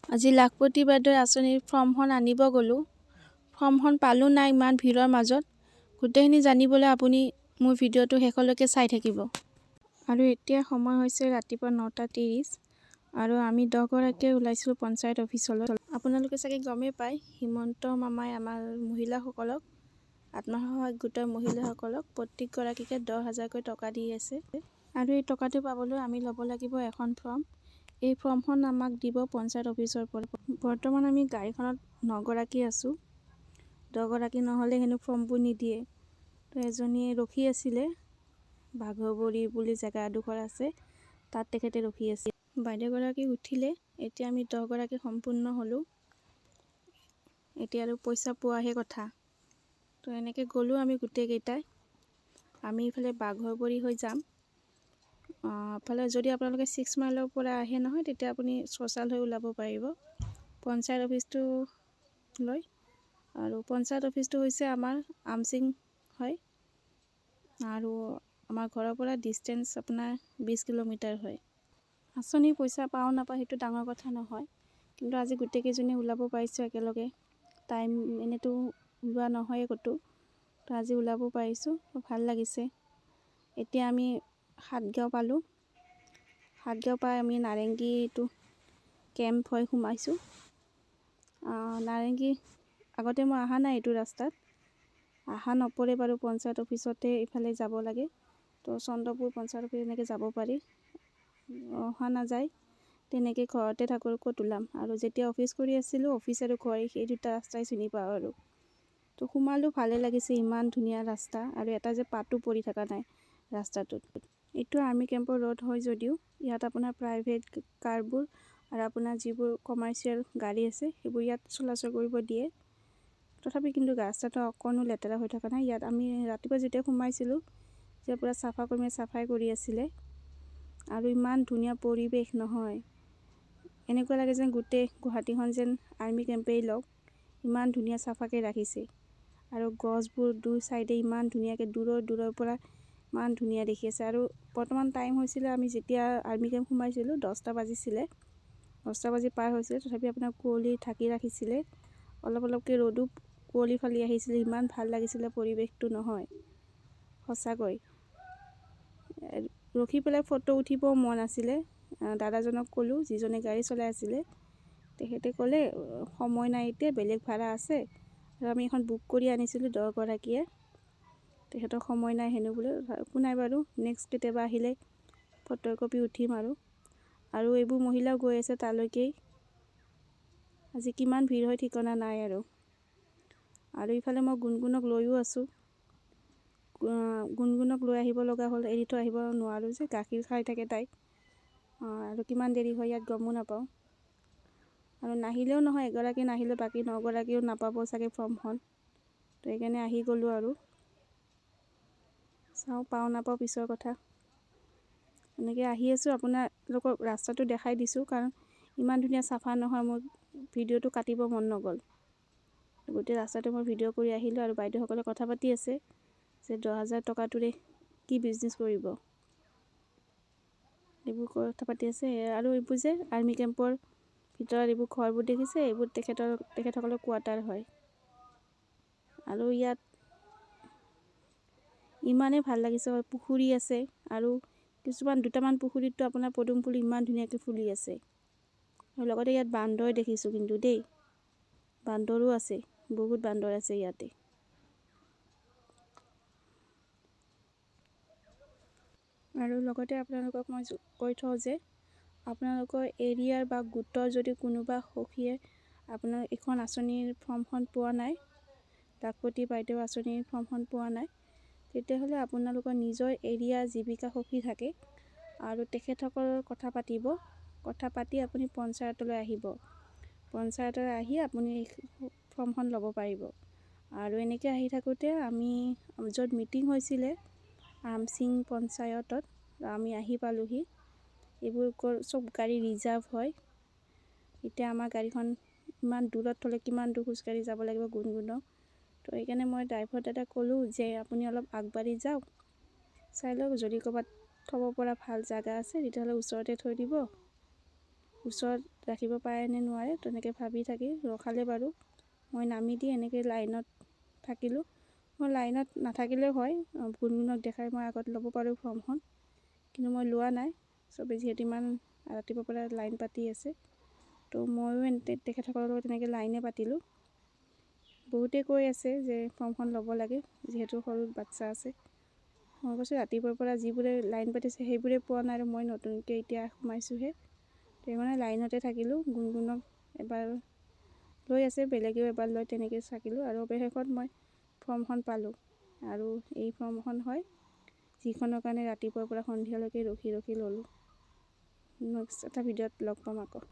আজি লাখপতি বাইদেউৰ আঁচনিৰ ফৰ্মখন আনিব গ'লোঁ। ফৰ্মখন পালোঁ নাই ইমান ভিৰৰ মাজত। গোটেইখিনি জানিবলৈ আপুনি মোৰ ভিডিঅ'টো শেষলৈকে চাই থাকিব। আৰু এতিয়া সময় হৈছে ৰাতিপুৱা 9:30 আৰু আমি 10গৰাকীয়ে ওলাইছিলোঁ পঞ্চায়ত অফিচলৈ। আপোনালোকে চাগে গমেই পায়, হিমন্ত মামাই আমাৰ মহিলাসকলক, আত্মসহায়ক গোটৰ মহিলাসকলক প্ৰত্যেকগৰাকীকে 10 হাজাৰকৈ টকা দি আছে। আৰু এই টকাটো পাবলৈ আমি ল'ব লাগিব এখন ফৰ্ম। এই ফৰ্মখন আমাক দিব পঞ্চায়ত অফিচৰ পৰা। বৰ্তমান আমি গাড়ীখনত নগৰাকী আছোঁ। 10গৰাকী নহ'লে হেনো ফৰ্মবোৰ নিদিয়ে। তো এজনীয়ে ৰখি আছিলে, বাঘবৰী বুলি জেগা এডোখৰ আছে, তাত তেখেতে ৰখি আছিল। বাইদেউগৰাকী উঠিলে। এতিয়া আমি 10গৰাকী সম্পূৰ্ণ হ'লোঁ। এতিয়া আৰু পইচা পোৱাহে কথা। তো এনেকৈ গ'লোঁ আমি গোটেইকেইটাই। আমি ইফালে বাঘৰবৰী হৈ যাম। ইফালে যদি আপোনালোকে ছিক্স মাইলৰ পৰা আহে নহয়, তেতিয়া আপুনি শৌচাল হৈ ওলাব পাৰিব পঞ্চায়ত অফিচটো লৈ। আৰু পঞ্চায়ত অফিচটো হৈছে আমাৰ আমচিং হয় আৰু আমাৰ ঘৰৰ পৰা ডিষ্টেঞ্চ আপোনাৰ 20 কিলোমিটাৰ হয়। আঁচনিৰ পইচা পাওঁ নাপাওঁ, সেইটো ডাঙৰ কথা নহয়, কিন্তু আজি গোটেইকেইজনী ওলাব পাৰিছোঁ একেলগে। টাইম এনেইতো ওলোৱা নহয়ে ক'তো, তো আজি ওলাব পাৰিছোঁ, ভাল লাগিছে। এতিয়া আমি সাতগাঁও পালোঁ। সাতগাঁও পাই আমি নাৰেংগীটো কেম্প হৈ সোমাইছোঁ। নাৰেংগী আগতে মই অহা নাই, এইটো ৰাস্তাত অহা নপৰে বাৰু। পঞ্চায়ত অফিচতে ইফালে যাব লাগে, তো চন্দ্ৰপুৰ পঞ্চায়ত অফিচ এনেকৈ যাব পাৰি। অহা নাযায় তেনেকৈ, ঘৰতে থাকোঁ, ক'ত ওলাম? আৰু যেতিয়া অফিচ কৰি আছিলোঁ, অফিচ আৰু ঘৰ সেই দুটা ৰাস্তাই চিনি পাওঁ। আৰু তো সোমালোঁ, ভালে লাগিছে। ইমান ধুনীয়া ৰাস্তা আৰু এটা যে পাতো পৰি থকা নাই ৰাস্তাটোত। এইটো আৰ্মি কেম্পৰ ৰোড হয় যদিও ইয়াত আপোনাৰ প্ৰাইভেট কাৰবোৰ আৰু আপোনাৰ যিবোৰ কমাৰ্চিয়েল গাড়ী আছে, সেইবোৰ ইয়াত চলাচল কৰিব দিয়ে। তথাপি কিন্তু ৰাস্তাটো অকণো লেতেৰা হৈ থকা নাই ইয়াত। আমি ৰাতিপুৱা যেতিয়া সোমাইছিলোঁ, তেতিয়া পূৰা চাফা কৰ্মীয়ে চাফাই কৰি আছিলে। আৰু ইমান ধুনীয়া পৰিৱেশ নহয়, এনেকুৱা লাগে যেন গোটেই গুৱাহাটীখন যেন আৰ্মি কেম্পেই লওক। ইমান ধুনীয়া চাফাকৈ ৰাখিছে আৰু গছবোৰ দুই চাইডে ইমান ধুনীয়াকৈ, দূৰৰ দূৰৰ পৰা ইমান ধুনীয়া দেখি আছে। আৰু বৰ্তমান টাইম হৈছিলে, আমি যেতিয়া আৰ্মি কেম্প সোমাইছিলোঁ, 10টা বাজিছিলে, 10টা বাজি পাৰ হৈছিলে। তথাপি আপোনাৰ কুঁৱলী ঢাকি ৰাখিছিলে, অলপ অলপকৈ ৰ'দো কুঁৱলী ফালি আহিছিলে। ইমান ভাল লাগিছিলে পৰিৱেশটো নহয় সঁচাকৈ। ৰখি পেলাই ফটো উঠিব মন আছিলে। দাদাজনক ক'লোঁ, যিজনে গাড়ী চলাই আছিলে, তেখেতে ক'লে সময় নাই এতিয়া, বেলেগ ভাড়া আছে। আৰু আমি এখন বুক কৰি আনিছিলোঁ 10গৰাকীয়ে। তেখেতৰ সময় নাই হেনো বোলে। একো নাই বাৰু, নেক্সট কেতিয়াবা আহিলে ফটো কপি উঠিম। আৰু আৰু এইবোৰ মহিলাও গৈ আছে তালৈকেই। আজি কিমান ভিৰ হয় ঠিকনা নাই। আৰু আৰু ইফালে মই গুণগুণক লৈও আছোঁ। গুণগুণক লৈ আহিব লগা হ'ল, এৰি থৈ আহিব নোৱাৰোঁ যে, গাখীৰ খাই থাকে তাই। আৰু কিমান দেৰি হয় ইয়াত গমো নাপাওঁ। আৰু নাহিলেও নহয়, এগৰাকী নাহিলে বাকী নগৰাকীও নাপাব চাগে ফৰ্মখন। তো সেইকাৰণে আহি গ'লোঁ। আৰু চাওঁ, পাওঁ নাপাওঁ পিছৰ কথা। এনেকৈ আহি আছোঁ, আপোনালোকক ৰাস্তাটো দেখাই দিছোঁ, কাৰণ ইমান ধুনীয়া চাফা নহয়, মোৰ ভিডিঅ'টো কাটিব মন নগ'ল। গোটেই ৰাস্তাটো মই ভিডিঅ' কৰি আহিলোঁ। আৰু বাইদেউসকলে কথা পাতি আছে যে 10 হাজাৰ টকাটোৰে কি বিজনেছ কৰিব, এইবোৰ কথা পাতি আছে। আৰু এইবোৰ যে আৰ্মি কেম্পৰ ভিতৰত এইবোৰ ঘৰবোৰ দেখিছে, এইবোৰ তেখেতসকলৰ কোৱাৰ্টাৰ হয়। আৰু ইয়াত ইমানেই ভাল লাগিছে, পুখুৰী আছে আৰু কিছুমান দুটামান পুখুৰীততো আপোনাৰ পদুম ফুল ইমান ধুনীয়াকৈ ফুলি আছে। আৰু লগতে ইয়াত বান্দৰ দেখিছোঁ কিন্তু দেই, বান্দৰো আছে, বহুত বান্দৰ আছে ইয়াতে। আৰু লগতে আপোনালোকক মই কৈ থওঁ যে আপোনালোকৰ এৰিয়াৰ বা গোটৰ যদি কোনোবা সখীয়ে আপোনাৰ এইখন আঁচনিৰ ফৰ্মখন পোৱা নাই, লাখপতি বাইদেউ আঁচনিৰ ফৰ্মখন পোৱা নাই, তেতিয়াহ'লে আপোনালোকৰ নিজৰ এৰিয়াৰ জীৱিকা সখী থাকে আৰু তেখেতসকলৰ কথা পাতিব। কথা পাতি আপুনি পঞ্চায়তলৈ আহিব। পঞ্চায়তলৈ আহি আপুনি ফৰ্মখন ল'ব পাৰিব। আৰু এনেকৈ আহি থাকোঁতে আমি য'ত মিটিং হৈছিলে আমচিং পঞ্চায়তত, আমি আহি পালোহি। এইবোৰ চব গাড়ী ৰিজাৰ্ভ হয়। এতিয়া আমাৰ গাড়ীখন ইমান দূৰত থ'লে কিমান দূৰ খোজকাঢ়ি যাব লাগিব গুণগুণক। তো সেইকাৰণে মই ড্ৰাইভাৰ দাদাক ক'লোঁ যে আপুনি অলপ আগবাঢ়ি যাওক, চাই লওক, যদি ক'ৰবাত থ'ব পৰা ভাল জেগা আছে তেতিয়াহ'লে ওচৰতে থৈ দিব। ওচৰত ৰাখিব পাৰে নে নোৱাৰে তেনেকৈ ভাবি থাকি ৰখালে বাৰু। মই নামি দি এনেকৈ লাইনত থাকিলোঁ। মই লাইনত নাথাকিলেও হয়, গুণগুণক দেখাই মই আগত ল'ব পাৰোঁ ফৰ্মখন, কিন্তু মই লোৱা নাই। চবে যিহেতু ইমান ৰাতিপুৱাৰ পৰা লাইন পাতি আছে, তো ময়ো তেখেতসকলৰ লগত তেনেকৈ লাইনে পাতিলোঁ। বহুতে কৈ আছে যে ফৰ্মখন ল'ব লাগে, যিহেতু সৰু বাচ্ছা আছে। মই কৈছোঁ ৰাতিপুৱাৰ পৰা যিবোৰে লাইন পাতিছে সেইবোৰে পোৱা নাই আৰু মই নতুনকৈ এতিয়া সোমাইছোঁহে। সেইকাৰণে লাইনতে থাকিলোঁ। গুণগুণক এবাৰ লৈ আছে, বেলেগেও এবাৰ লৈ তেনেকৈ থাকিলোঁ আৰু অৱশেষত মই ফৰ্মখন পালোঁ। আৰু এই ফৰ্মখন হয় যিখনৰ কাৰণে ৰাতিপুৱাৰ পৰা সন্ধিয়ালৈকে ৰখি ৰখি ল'লোঁ। নেক্সট এটা ভিডিঅ'ত লগ পাম আকৌ।